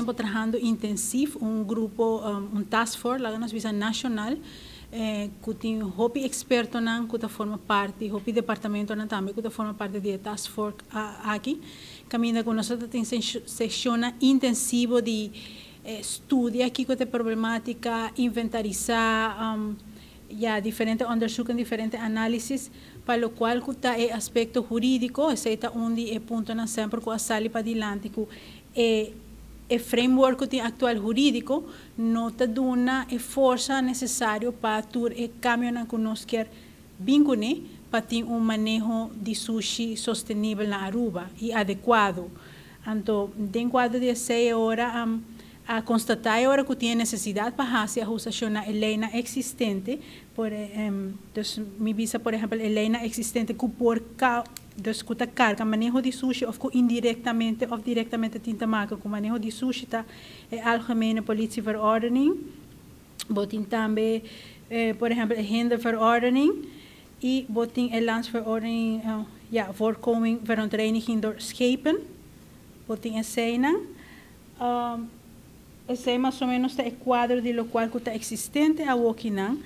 tempo trahando intensivo un grupo, un task force, laga nos bisa nacional, cu tin hopi expertonan cu ta forma parti, hopi departamentonan tambe cu ta forma parti di e task force aki. Caminda cu nos tin sesion intensivo di studia kico ta e problematica, inventarisa ja, diferente onderzoeken, diferente analisis, pa locual cu ta e aspecto huridico. Esey ta un di e puntonan semper cu a sali padilanti, cu e framework cu tin actual huridico no ta duna e forsa necesario pa tur e cambionan cu nos kier bin cune pa tin un maneho di sushi sostenibel na Aruba y adecuado. Anto, den cuadro di esey ora a constata ora cu tin necesidad pa haci ahustacion na ley existente, dus mi bisa, por ehempel, e ley existente cu por dus cu ta carga maneho di sushi of cu indirectamente of directamente tin te maken cu maneho di sushi ta e Algemene Politieverordening. Bo tin tambe, por ehempel, e Hinderverordening y bo tin e Landsverordening ja, voorkoming verontreiniging door schepen. Bo tin eseynan. Esey mas o menos e cuadro di locual cu ta existente awokinan.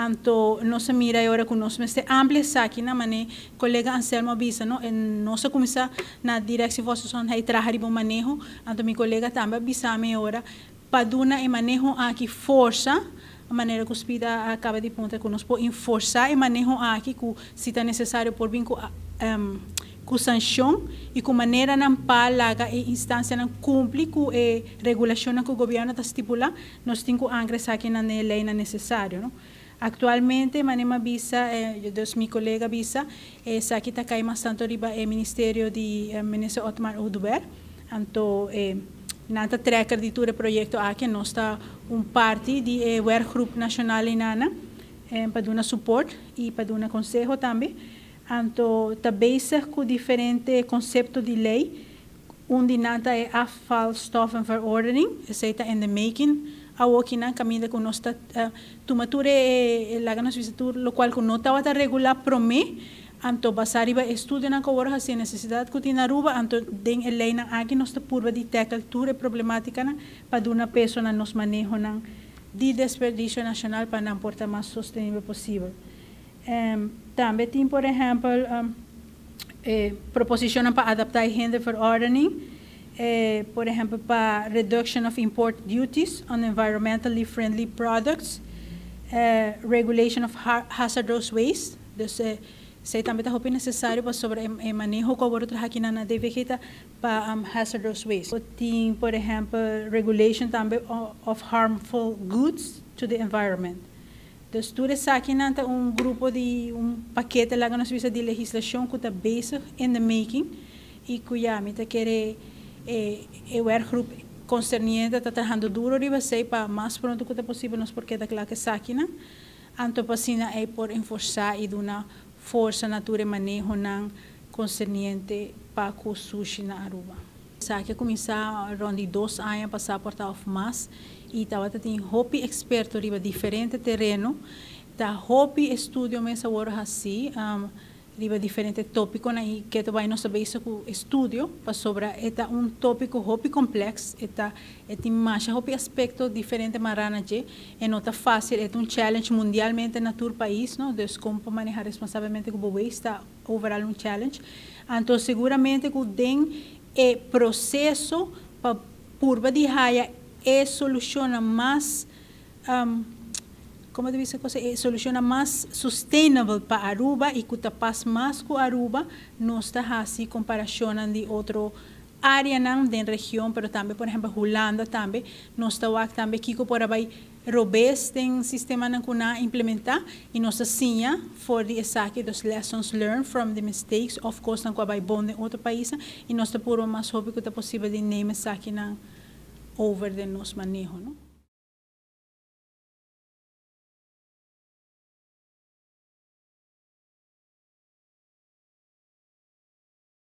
Anto, nos a mira ora cu nos mester amplia esaki na manera colega Anselmo bisa, no? E nos a cuminsa na Directie Volksgezondheid traha riba maneho, anto mi colega tambe bisa mi ora pa duna e maneho aki forsa, a manera cu Spida a caba di punta, cu nos por enforsa e maneho aki, cu si ta necesario por bin cu sancion y cu maneranan pa laga e instancianan cumpli cu e regulacion cu gobierno ta stipula, nos tin cu ancra esaki na ley necesario, no? Actualmente, manera m'a bisa, dus mi colega bisa, esaki ta cay mas tanto riba e ministerio di minister Otmar Oduber. Anto, nan ta trekker di tur e proyecto aki, nos ta un parti di werkgroep nacional einan, pa duna support y pa duna conseho tambe. Anto, ta bezig cu diferente concepto di ley. Un di nan ta e afvalstoffenverordening, esey ta in the making. Awokinan caminda cu nos ta tuma tur e, laga nos bisa, tur locual cu no tabata regula prome, anto basa riba estudionan cu awor haci, necesidad cu tin na Aruba, anto den e leynan aki nos ta purba di tackle tur e problematicanan pa duna peso na nos manehonan di desperdicio nacional pa nan por ta mas sostenibel posibel. Tambe tin, por ehempel, proposicion pa adapta e hinderverordening, por ehempel, pa reduction of import duties on environmentally friendly products, regulation of hazardous waste, dus esey tambe ta hopi necesario pasobra e maneho cu awor aki na DVG ta pa hazardous waste. Tin, por ehempel, regulation tambe of harmful goods to the environment. Dus tur esaki ta un grupo di un pakete, laga nos bisa, di legislacion cu ta bezig in the making y cu ya mi ta kere e werkgroep concerniente ta trahando duro riba esey pa mas pronto cu ta posibel nos por keda cla cu esakinan. Anto pa asina e por enforsa y duna forsa na tur e manehonan concerniente pa cu sushi na Aruba. Esaki a cuminsa rond di 2 aña pasa por ta of mas y tabata tin hopi experto riba diferente tereno, ta hopi estudio mes awor haci riba diferente topiconan y cu bay nos bezig cu estudio pasobra e ta un topico hopi complex, e tin mas hopi aspecto diferente mara na dje y no ta facil, e ta un challenge mundialmente na tur pais, no? Dus con maneha responsabelmente cu waste ta overall un challenge. Anto seguramente cu den e proceso pa purba di haya e solucion mas con ta bisa cos, e solucion mas sustainable pa Aruba y cu ta pas mas cu Aruba, nos ta haci comparacion di otro areanan den region, pero tambe, por ehempel, Hulanda tambe, nos ta wak tambe kico por a bay robes den sistemanan cu nan a implementa y nos ta siña for di esaki, dus lessons learned from the mistakes of cosnan cu a bay bon den otro pais y nos ta purba mas hopi cu ta posibel di neem esakinan over den nos maneho, no?